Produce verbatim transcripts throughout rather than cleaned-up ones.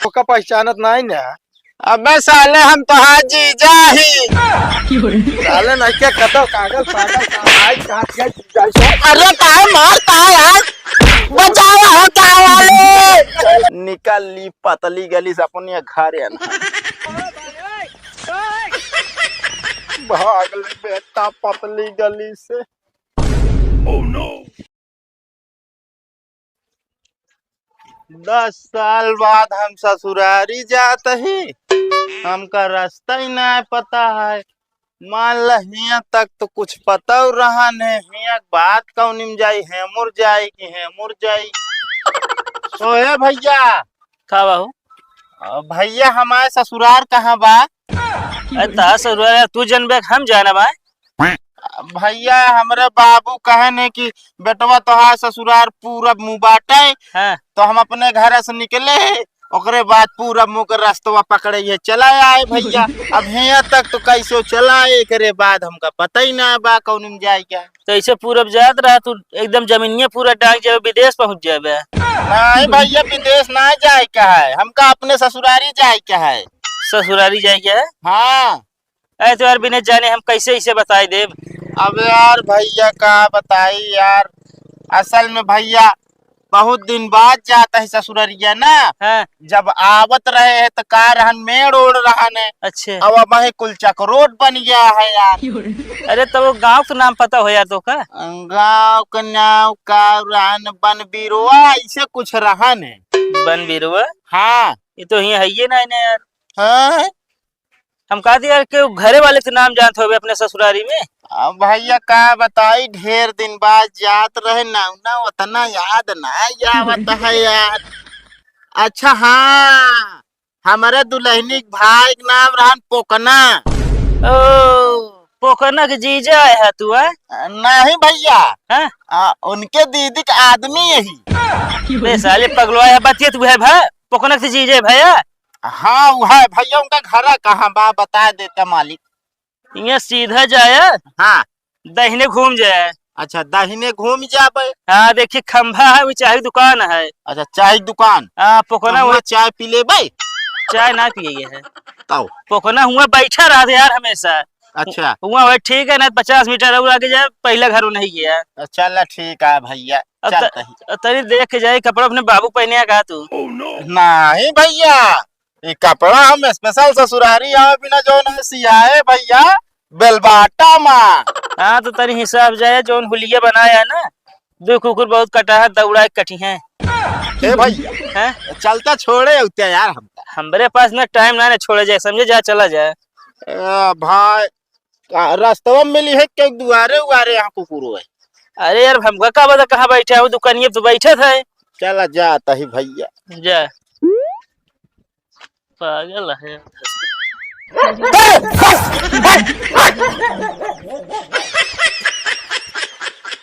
ओका पहचानत नाही ना। अबे साले, हम तोहार जीजा ही। साले, नहीं क्या कतो कागल पागल का भाई, कहाँ गया जीजा से? अरे, काहे मारता है यार? बचाओ, हम क्या वाले? निकल ली पतली गली से अपने घर है ना। भाग ले बेटा पतली गली से। दस साल बाद हम ससुरारी जात ही, हमका रास्ता ही ना पता है। मान ल हियां तक तो कुछ पता रहन है, हियां बात कौन में जाई, हेमुर जाई कि हेमुर जाई। सोहे भैया। का बा हो? अ, भैया हमारे ससुरार कहाँ बा? अरे तहार ससुरार तू जनबे, हम जाना बा। भैया, हमरे बाबू कहे ने कि बेटवा तोहार ससुरार पूरब मुँह बाटे, हाँ। तो हम अपने घर से निकले, ओकरे बाद पूरब मुँह के रस्तवा पकड़े ये चला आए भैया। अब हियां तक तो कैसे चला आए, एकरे बाद हमका पता ही ना बा कौन में जाए क्या। तो ऐसे पूरब जात रहा तू, एकदम जमीनिया पूरा डांग जाबे, विदेश पहुंच जाबे। नहीं भैया, विदेश ना जाए का है, हमका अपने ससुरारी जाए का है। ससुरारी जाए का है? हाँ। अरे तो यार, बिना जाने हम कैसे इसे बताई देब? अब यार भैया का बताई यार, असल में भैया बहुत दिन बाद जात है ससुररिया ना। हाँ। जब आवत रहे है तो का रहन मेड़ ओड़ रहन है। अच्छे। अब वही कुल चकरोट बन गया है यार। अरे तो वो गांव का नाम पता हो यार तो का? गांव का नाम का रहन, बन बिरुआ ऐसे कुछ रहन है। बन बिरुआ? हाँ। ये तो हियां है ये ना, ना यार। हाँ। हम कहा थी यार कि घरे वाले तो नाम जानत होबे अपने ससुरारी में। अब भैया का बताई, ढेर दिन बाद जात रहे ना, ना उतना याद ना आवत है यार। अच्छा हाँ, हमारे दुल्हनी के भाई के नाम रहन पोकना। ओ, पोकना के जीजा है तू, हैं? नहीं भैया। हैं? आ, उनके दीदी के आदमी यही। बे साले पगलवा है, बतियत है भा, पोकना के जीजा है भैया। हाँ, वो है भैया, उनका घरा कहाँ बा, बता देता मालिक। इहाँ सीधा जाए, हाँ। दाहिने घूम जाए। अच्छा, दाहिने घूम जाबे। हाँ, देखिए, खंभा है, वो चाय दुकान है। अच्छा, चाय दुकान। हाँ, पोकना तो हुआ हुआ चाय पी लेबे? चाय ना पिए है। तौ? पोकना हुआ बैठा रहत यार हमेशा। अच्छा। हुआ भाई ठीक है ना, पचास मीटर और आगे जाए, पहला घर नहीं गया। चल ठीक है भैया, अब त-, चलते ही। अब तनी देख के जाए, कपड़ा अपने बाबू पहने का तू? नहीं भैया, ये कपड़ा हम special ससुरारी आवे बिना जौन है सियाए भैया, बेलबाटा मा। हाँ, तो तनी हिसाब जाए, जौन हुलिया बनाया है ना, दो कुकुर बहुत कटा है, दौड़ा के कटी हैं। ए भैया, हैं? चलता छोड़े होते यार हम। हमरे पास ना time ना, ना छोड़े जाए, समझे, जा चला जाए। ए भाई, का रस्तवा में मिली है, क्यों दुआरे उआरे यहाँ कुकुर है? अरे यार, हमका का पता कहाँ बैठे है, वो दुकानिया पे तो बैठे थे। चला जाता ही भैया। जा। पागल है।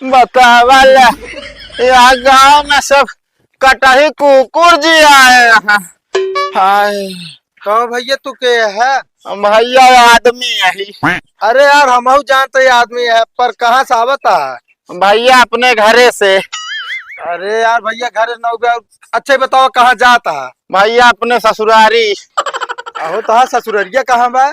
बतावा ला, यहाँ गाँव में सब कटही कुकुर जी आए हैं। हाय। कहो भैया, तू के है? हम भैया आदमी यही। अरे यार, हमहू जानते ही आदमी है, पर कहाँ से आवत है? भैया अपने घरे से। अरे यार भैया, घरे न हो गया। अच्छा बताओ, कहाँ जात है? भैया अपने ससुरारी। अहो, तोहार ससुररिया कहाँ बा?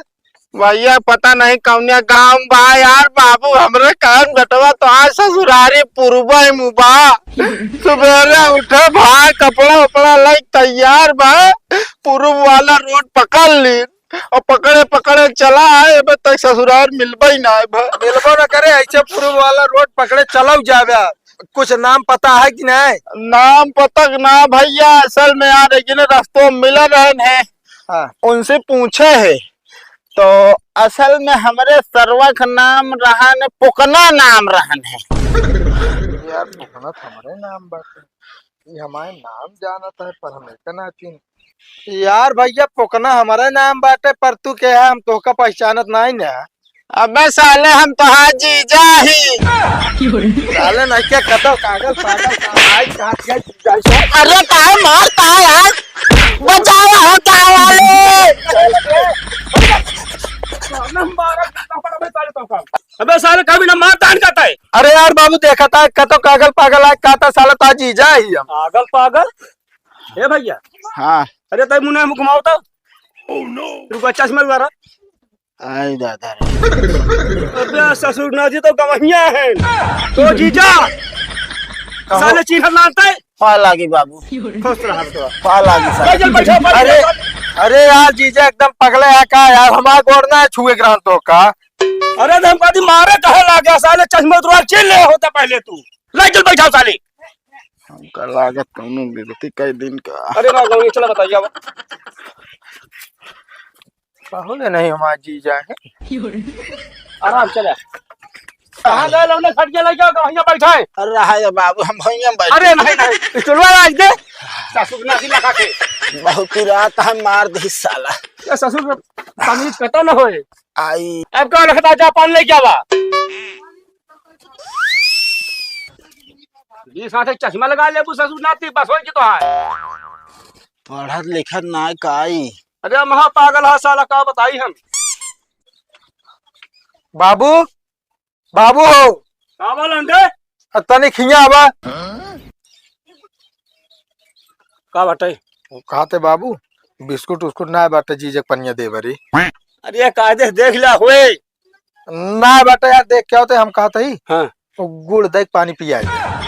भैया पता नहीं कौनिया गाँव बा यार बाबू, हमरे कान बेटवा तोहार ससुरारी पुरबा ही मुबा। सुबेरे उठे भाई, कपड़ा उपड़ा लई तैयार बा, पुरुब वाला रोड पकड़ ली और पकड़े पकड़े चला आए, अबे तक ससुरार मिलबे ही ना है भा। मिलबो ना करे, ऐसे पुरुब वाला रोड पकड़े चलो जाबे। कुछ नाम पता है कि नहीं? नाम पता ना भैया, असल में यार एक दिन रस्तों में मिला रहन है, हाँ। उनसे पूछे है, तो असल में हमरे सरवा का नाम रहन, पोकना नाम रहन है। यार, पोकना तो हमरे नाम बाटे। ये हमारे नाम जानत है, पर हम एके ना चिन्ह। यार भैया, पोकना हमारे नाम बाटे, पर तू के है, हम तोहका पहचानत नहीं ना। अबे साले, हम तोहार जीजा ही। साले नहीं क्या कतो कागल पागल का भाई, कहाँ गया जीजा से? अरे काहे मारता है यार? बचाओ हो क्या वाले? साले मारा, कितना बड़ा भाई, साले तो का। अबे साले, कभी ना मार तान का तय। अरे यार बाबू, देखा था कतो कागल पागल आए, का था साला ता जीजा ही हम। पागल पागल? ए भैया। हाँ। अरे तय मुन्ना मुँह घुमाओ तो। रुको, चश्मा लगा रहा। आई दादा रे। अबे ससुर ना जी तो गवहिया है। तो जीजा। कहो। साले चिन्ह लानते। पा लागी बाबू। खुश रहा तो। पा लागी साला। ले चल बैठा, बैठा। अरे, अरे यार जीजा एकदम पगले है का यार, हमारा गोड़ ना छुए ग्रहण तो का। अरे तो हम कभी मारे कहे लागे साले, चश्मा उतरवा चिन्ह ले होता पहले तू। ले चल बैठा साले। हमका लागत कौनो बेगती कई दिन का। अरे ना, गाँव चला बताइए अब। कहले नहीं हमार जीजा है। आराम चले। कहाँ ले लो, उन्हें खटिया ले जाओ, तो वहीं बैठा है। अरे रहा है बाबू, हम वहीं बैठे। अरे नहीं, नहीं, स्टूलवा आज दे। ससुर नासी लगा के। बहुत ही रात है, मार दे साला। ये ससुर का तमीज पता न होए। आई। अब कौन खता जा पान लेके आवा। ये साथे चश्मा लगा लेबू ससुर नाती, बस होई कि तो है। पढ़त लिखत ना काई। अरे महा पागल है साला, का बताई हम। बाबू, बाबू हो। का बोलन रे? अ, तनी खिया आवा। का बाटे? वो कहते बाबू, बिस्कुट उस्कुट ना बाटे, जीजक पनिया दे बरी। अरे कायदे देख ला होए। ना बाटे यार, देख क्या होते हम कहते ही। हाँ। वो गुड़ दे के पानी पियाई।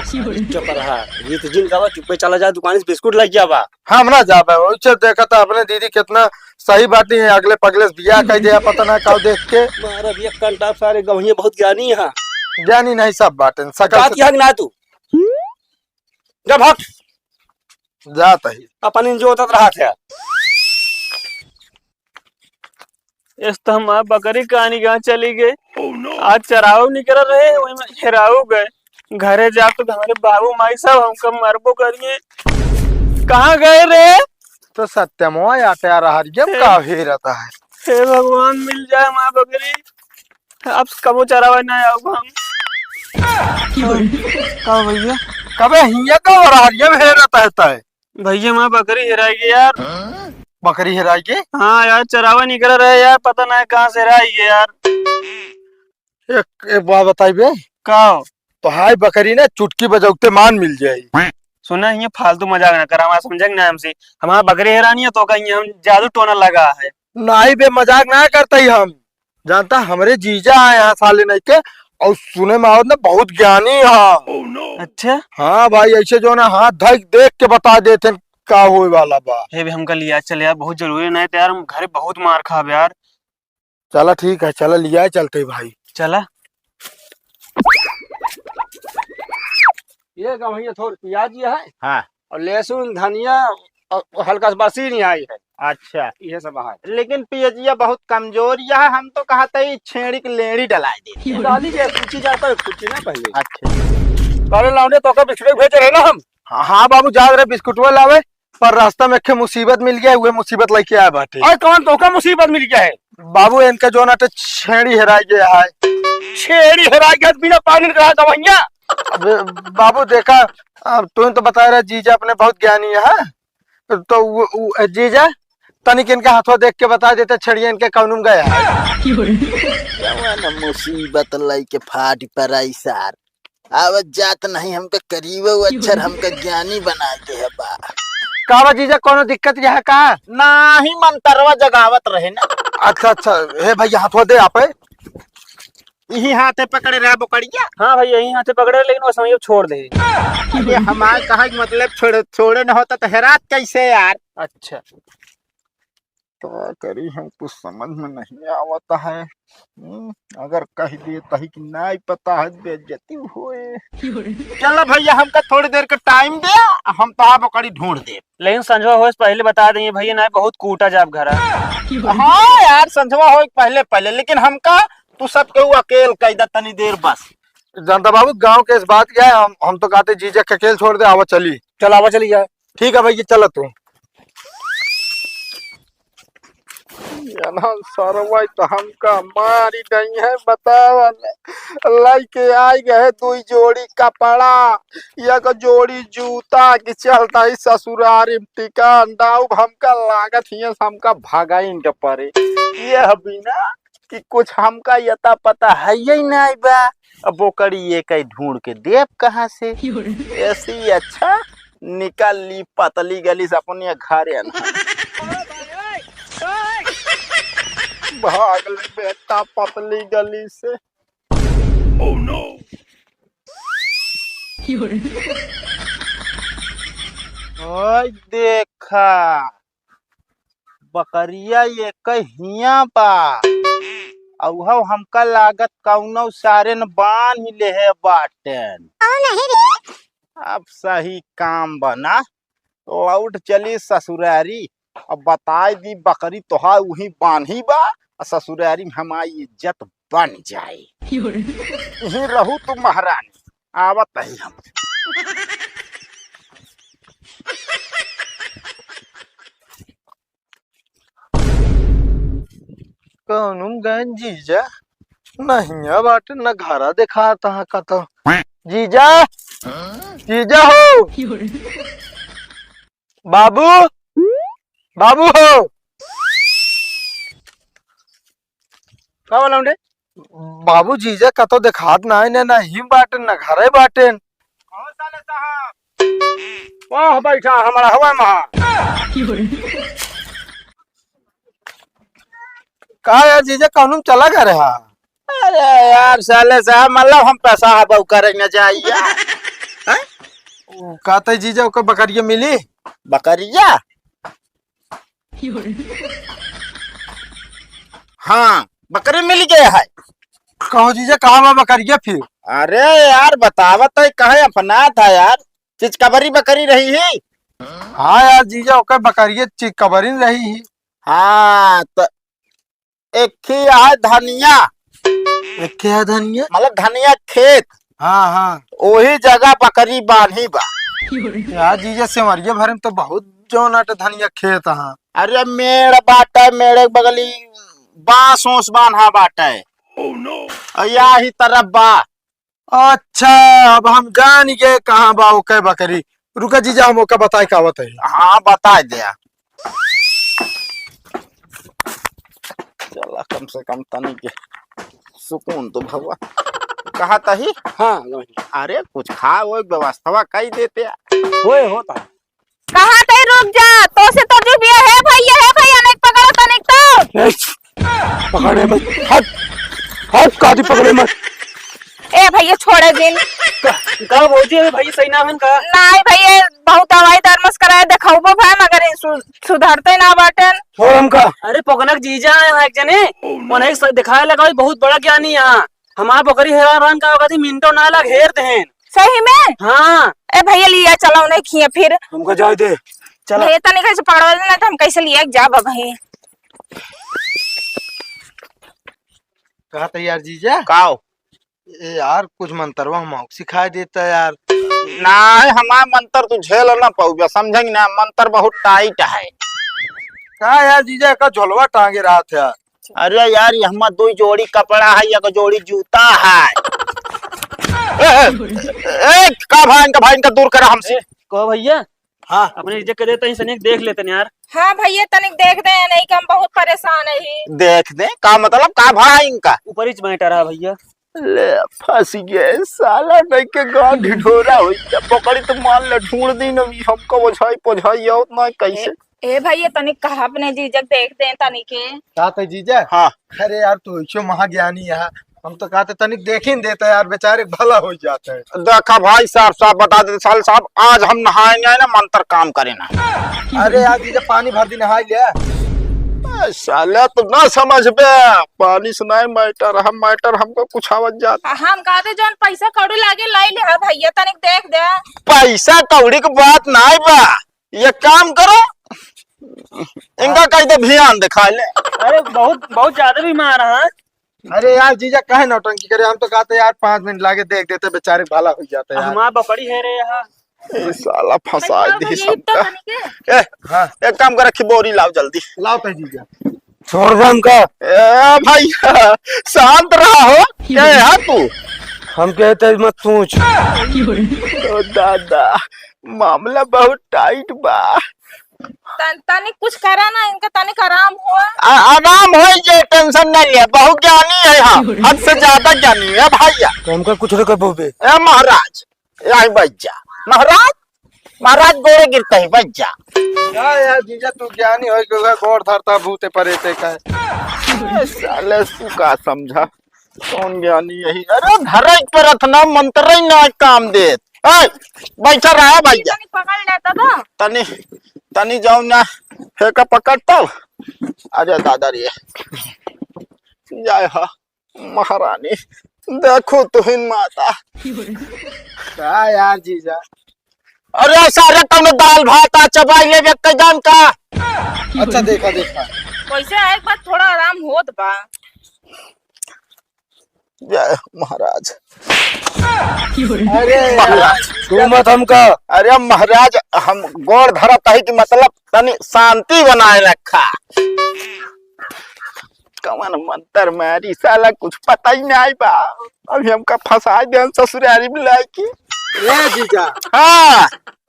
चुप रहा, ये तो जिन गावा चुप्पे चला जा दुकान से बिस्कुट लग गया बा। हम ना जाबे, ओइसे देखा था अपने दीदी कितना सही बाटी है, अगले पगले से बियाह कह दिया, पता ना का देख के। मारा भी एक कंटाप, सारे गवहिए बहुत ज्ञानी है। ज्ञानी नहीं सब बाटे, सकल बात से। यहाँ ना तू। जब हट। जात ही। अपन इंजो होता रहा था। इस तो हमार बकरी कहानी कहाँ चली गई? आज चराऊ निकल रहे, वही में हेराऊ गए। घरे जा तो हमारे बाबू माई साहब हमका मरबो करिए। कहाँ गए रे? तो सत्यमवा आटे आ रहा है, ये हे। का हेरता है? हे भगवान, मिल जाए हमार बकरी, अब कबो चरावे ना आऊब हम। का भैया? कबे हिया का हो रहा है, ये हेरता है तय? भैया, हमार बकरी हेराई गई यार। बकरी हेराई गई? हाँ यार, चरावे निकल रहे यार, पता ना कहाँ से हेराई गई यार। एक, एक बात बताई बे। का? तो हाय बकरी ना चुटकी बजौते मान मिल जाई। सुना, ये फालतू मजाक ना करा, हमारा समझे ना हमसे। हमार बकरी हेरानी है तो कहीं हम जादू टोना लगा है। नहीं बे, मजाक ना करता ही हम। जानता, हमरे जीजा आए हैं साले नहीं के, और सुने में आवत ना बहुत ज्ञानी है। अच्छा। हाँ भाई, ऐसे जो ना हाथ धक देख के बता देते हैं का होए वाला बा। हे बे, हमका लिया चल यार, बहुत जरूरी नहीं तो यार, हम घरे बहुत मार खाब यार। चला ठीक है, चला लिया चलते भाई। चला। ये का भैया थोड़ प्याज ये है। हाँ। और लहसुन, धनिया और हल्का सा बस ही नहीं आई है। अच्छा। ये सब है। लेकिन पियजिया बहुत कमजोर यह है, हम तो कहते ही छेड़ी के लेड़ी डलाए दे। डाली जे कुछ जाता है, कुछ ना पहले। अच्छा। अरे लौंडे, तोका बिस्कुट भेज रहे ना हम। हाँ, हाँ बाबू, जा रहे बिस्कुटवा लावे, पर रास्ता में एक मुसीबत मिल गया, वह मुसीबत लेके आए बाटे। और कौन तोका मुसीबत मिल गया है? बाबू, इनका जो ना तो छेड़ी हेराई गया है। छेड़ी हेराई गया, बिना पानी का दवाइयाँ। अबे बाबू, देखा, अब तू तो बता रहा जीजा अपने बहुत ज्ञानी है, हाँ? तो वो, वो, जीजा, तनिक इनके हाथों देख के बता देते, छेड़िया इनके कौन में गया है। जवन मुसीबत लइके फाट पर आई सार। आवत जात नहीं, हमका करीबो अक्षर हमका ज्ञानी बना के है बा। का बा जीजा, कोनो दिक्कत यह का? नाही, मंतरवा जगावत रहे ना। अच्छा, अच्छा, हे भैया, हाथवा दे आप। यही हाथे पकड़े रहा बोकड़िया। हाँ भाई, यही हाथे पकड़े, लेकिन वो समय छोड़ दे। अरे हमार कहा कि मतलब छोड़े, छोड़े न होता तो हेरात कैसे यार? अच्छा। का करी हम, कुछ समझ में नहीं आवत है। हम्म, अगर कह दिए तही कि नहीं पता है, बेइज्जती होए। चलो भैया, हमका थोड़ी देर का टाइम दे, हम तो आप ओकरी ढूंढ दे। लेकिन संझवा होए से पहले बता देंगे भैया, नहीं बहुत कूटा जाब घरा। हाँ यार, संझवा होए के पहले पहले, लेकिन हमका तू सब केहू अकेल कह दे तनी देर बस। जनता बाबू, गांव के इस बात क्या है, हम, हम तो कहते जीजा के अकेल छोड़ दे, आवा चली। चल आवा चली जाए। ठीक है भैया, चल तू। ये ना सरवा तो हमका मारी गई है, बतावा ले। लइके आई गए दुई जोड़ी कपड़ा, एक जोड़ी जूता कि चलता ही ससुरारी में टिकान डाउब। हमका लागत हियस हमका भगाइन के परे। ये बिना कि कुछ हमका यता पता है ही नहीं बा। अब बोकरी ये कई ढूंढ के देब कहाँ से? ऐसी अच्छा निकल ली पतली गली से अपने घरे ना। भाग ले बेटा पतली गली से। ओए देखा, बकरिया एक हिया बा, अउहौ हमका लागत कउनो सारे न बान्ह लेहे बाटेन। ओ नहीं रे। अब सही काम बना, लौट चली ससुरारी। अब बताई दी बकरी तोहा उही बान्ही बा, आ ससुरारी में हमारी इज्जत बन जाए। यही रहू तू महारानी, आवत ही हम। कौन गन जीजा? नहीं बाटे, न घरा देखात हा कतो। जीजा, जीजा हो, बाबू, बाबू हो। का बोला उनके? बाबू जीजा कतो देखात ना है, ना, ना ही बाटेन, ना घरे बाटेन। कौन साले साहब? वाह बैठा हमारा हवा महा। का यार जीजा कहनुम चला घरे हा? अरे यार साले साहब, मतलब हम पैसा हबऊ करे न जाइया। हैं? उ कहते जीजा ओकर बकरिया मिली? बकरिया? हाँ, बकरी मिल गया है। कहो जीजा, कहाँ बा बकरिया फिर? अरे यार, बतावत है, कहे अपना था यार, चिचकबरी बकरी रही ही। हाँ यार जीजा, ओकर बकरिया चिचकबरी रही ही। हाँ, तो एक ही है धनिया। एक ही है धनिया? मतलब धनिया खेत। हाँ, हाँ। ओही जगह बकरी बान्ही बा। यार जीजा, सेमरिया भरे में तो बहुत जौन अटे धनिया खेत, हाँ। अरे मेड़ बाटे, मेड़े के बगली बांस ओस बान्हा बाटे। और या ही तरफ बा। अच्छा, अब हम जान गए कहाँ बा ओके बकरी। रुका जीजा, हम ओके बताए के आवत है। हाँ, बताए दे। चला, कम से कम तनी के सुकून तो भवा। कहा तही? हाँ, अरे, कुछ खा वो व्यवस्था कई देते। होए, होता है। कहाँ तई रुक जा, तो से तो जो भी है भैया, है भैया, नहीं पकड़ो तनिक तो। ए, पकड़े मत, हट, हट, काटी पकड़े मत। ए भैया, छोड़े जिन। का, का भौजी, अभी भैया सही ना हन का? नहीं भैया, बहुत दवाई दरमस कराए, देखाउबो भाई, मगर ये सु-, सुधरते ना बाटेन। छोड़ हमका। अरे, पोकनक जीजा आए हैं एक जने, उन्हें स-, दिखाए लगा, बहुत बड़ा ज्ञानी यहाँ। हमार बकरी हेरान रहन का होगा थी, मिनटो ना ला घेर देहेन। सही में? हाँ। ए भैया, लिया चला उन्हें खिए फिर। हमका जाए दे। चला। भैया, तनी कैसे पकड़वा देना, तो हम कैसे लिए जाब अब भाई। कहा था यार जीजा? काओ? ए यार, कुछ मंतरवा हम सिखाए देता यार। ना, हमार मंतर तू झेल ना पाउबे, समझेंगे ना, मंतर बहुत टाइट है। का यार जीजा, का झोलवा टांगे रहा था। अरे यार, ये हमार दो जोड़ी कपड़ा है, एक जोड़ी जूता है। ए, ए, ए, का भाई इनका, भाई इनका दूर करा हमसे। ए, कहो भैया। हाँ। अपने इज्जत के देते ही सनिक देख लेते हैं यार। हाँ भैया, तनिक देख दे, नहीं कि हम बहुत परेशान है ही। देख दे, का मतलब, का भाई इनका? ऊपर ही मैटर है भैया। ले, फंस गए साला, नहीं के गांव ढिढोरा होई। जब पकड़ी तो मान ले, ढूंढ दी ना, हमका ओझाई पोझाई आवत ना कैसे। ए, ए भैया, तनिक कहा अपने जीजक देख दे तनिक के। का तो जीजा? हाँ। अरे यार, तू ऐसो महाज्ञानी है, हम तो कहते तनिक देखिन देता यार, बेचारे भला हो जाता है। देखा भाई, साफ साफ बता देते साले साहब, आज हम नहाए नहीं आए ना, मंत्र काम करे ना। अरे यार जीजा, पानी भर दी, नहाई लिया। ए, साले, तू ना समझ बे, पानी से नहीं मैटर, हम मैटर हमको कुछ आवत जात। हम कहते जौन पैसा कौड़ी लागे लाई ले, हाँ भैया, तनिक देख दे। पैसा कौड़ी की बात नहीं बा, ये काम करो, इनका कह दे ध्यान दिखा ले। अरे बहुत, बहुत ज्यादा बीमार है। अरे यार जीजा, काहे नौटंकी करे, हम तो कहते यार पाँच मिनट लागे देख देते, बेचारे भला हो जाता यार। हमार बकरी है रे यहाँ। ए, साला फंसा दी भैया, इतना सबका। पानी के? ए, हाँ। एक काम कर, रखी बोरी लाओ जल्दी। लाओ तो जीजा। छोड़ दे हमका। ए भैया, शांत रहा हो। क्या है तू? हम कहते मत पूछ। ओ दादा, मामला बहुत टाइट बा। तन-, तनिक कुछ करा ना, इनका तनिक आराम हो। आ-, आराम हो, ये tension ना ले, बहुत ज्ञानी है हम, हद से ज्यादा ज्ञानी है भैया। तो हमका कुछ नहीं कर पाओगे। ए महाराज, यही बैठ जा। महाराज, महाराज गोड़े गिरते ही बैठ जा। का यार जीजा, तू ज्ञानी होई के गोड़ धरता भूते परेते का? ए साले, तू का समझा? कौन ज्ञानी यही? अरे धरई के परत ना, मंत्र ही ना काम देत। ए, बैठा रहा भैया। तनी पकड़ लेता तो। तनी, तनी जाओ ना, हेका पकड़ता। अरे दादा रे, जय हो महारानी, देखो तुहिन माता। का यार जीजा? अरे सारे कौनो दाल भात आ चबाई लेबे कै जान का? अच्छा देखा देखा। वैसे एक बार थोड़ा आराम होत बा। जय महाराज। अरे महाराज। तू मत हमका। अरे महाराज, हम गोड़ धरत है कि मतलब तनी शांति बनाए रखा। कवन मंत्र मारी साला, कुछ पता ही नहीं बा। अभी हमका फंसा दे ससुरारी में लाके। ए जीजा। हाँ।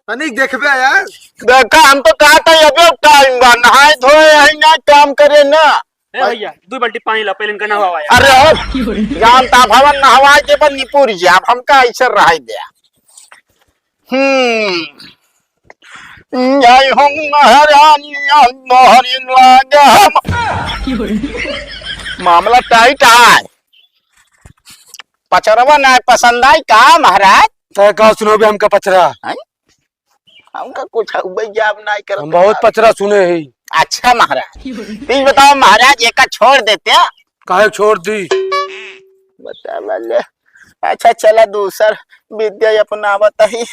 तनिक देखबे यार। देखा, हम तो कहा था अबे टाइम बा, नहाए धोए आई ना, काम करे ना। ए भैया, दो बाल्टी पानी ला, पहले इनका नहवावा यार। अरे हो, जान ता भवन नहवाए के बन निपुर जी, अब हमका ऐसे रहाई दे। हम्म। जय हो महारानी, मोहरी लागे हम। मामला टाइट है। पचरवा ना पसंद आई का महाराज? तै का सुनोबे हमका पचरा? हैं? हमका कुछ उबे जाब ना करत हम बहुत यार। पचरा सुने ही। अच्छा महाराज, तो ये बताओ महाराज, एका छोड़ देते? काहे छोड़ दी? बता ले। अच्छा चला, दूसर विद्या अपनावत ही।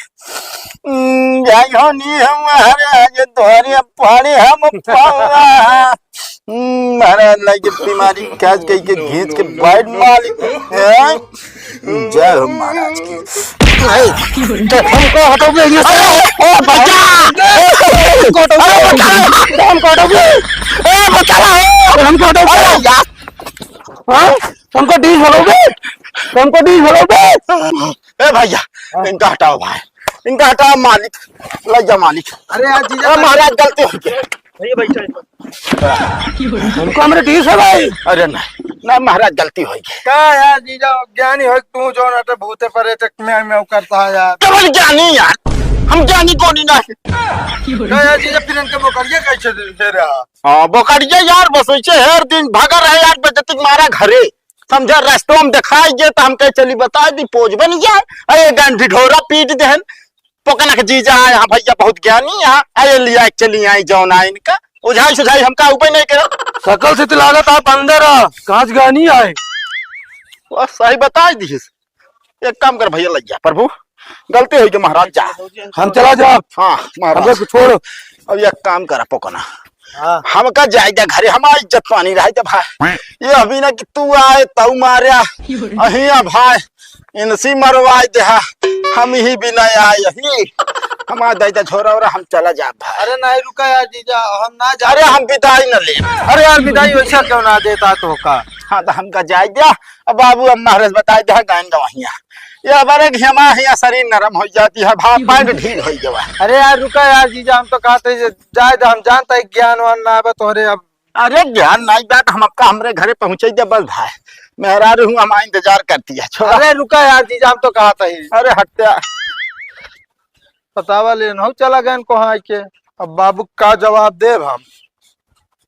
हम्म, जय हो नी हम महाराज, तोहरे पड़े हम पावा। हम्म, महाराज लागे बीमारी काज कई के घींच के बैठ मालिक। हैं? जय हो महाराज की। ए, तो हमको हटोगे यहाँ से? ए, ए, बचा! हमको हटोगे? हमको हटोगे? ए, बचा! हमको हटोगे? अरे यार! हाँ? हमको डील भरोगे? हमको डील भरोगे? ए भैया, हाँ। इनका हटाओ भाई, इनका हटाओ मालिक, ले जा मालिक। अरे यार जीजा, अरे महाराज गलती हो गई। भैया बैठो। हमको हमरे डील से भाई। अरे नहीं, नहीं महाराज गलती हो गई। का यार जीजा, ज्ञानी हो तू जो ना तो भूते परेते म्याऊ म्याऊ करता है यार। केवल ज्ञानी यार, हम ज्ञानी कोनी नहीं। का यार जीजा, फिर इनके बोकरिया कैसे दे, दे रहा? हाँ, बोकरिया यार, बस वैसे हर दिन भागा रहे यार, बजतिक मारा घरे। समझा, रस्तों में दिखाई जे तो हम कहे चली बता दी, पोज बन जाए। अरे गंढी ढोरा पीट देहन। पोकना के जीजा है, हाँ भैया बहुत ज्ञानी है। अरे लिया के चली आई जौन आई इनका। उझाई सुझाई हमका ऊपर नहीं करो। सकल से तो लागत आप अंदर आ, कांच ज्ञानी आए। वो सही बता दिस। एक काम कर भैया, लग जा प्रभु, गलती हो गई महाराज, जा। हम चला जाब। हाँ महाराज। हमको छोड़। अब एक काम करा पोकना, हाँ। हमका जाए दे घरे, हमार इज्जत पानी रहे दे भाई। ये अभी ना कि तू आए तऊ मारे, अही आ भाई, इनसी मरवाए दे हा, हम ही भी नहीं आए यही। हमार दाई दा झोरा ओरा, हम चला जाब भाई। अरे नहीं रुका यार जीजा, हम ना जा। अरे हम विदाई न ले। अरे यार विदाई वैसा क्यों ना देता तो का? हाँ तो हमका जाए दे। अब बाबू अब महाराज बताए दे हा गायन गवाहिया। ये हमारे घेमा हिया शरीर नरम हो जाती है, भाव पैंट ढील हो गवा। अरे यार रुका यार जीजा, हम तो कहते हैं जे जाए दे, हम जानता है ज्ञान वान ना आवे तोहरे अब। अरे ज्ञान नहीं बात, हम आपका हमरे घरे पहुँचे दे बस भाई। मेहरारू हूँ, हम इंतजार करती है, छोड़ा। अरे रुका यार जीजा, हम तो कहते हैं। अरे हत्या। बतावा लेन हो चला गए को हाँ के। अब बाबू का जवाब देब हम?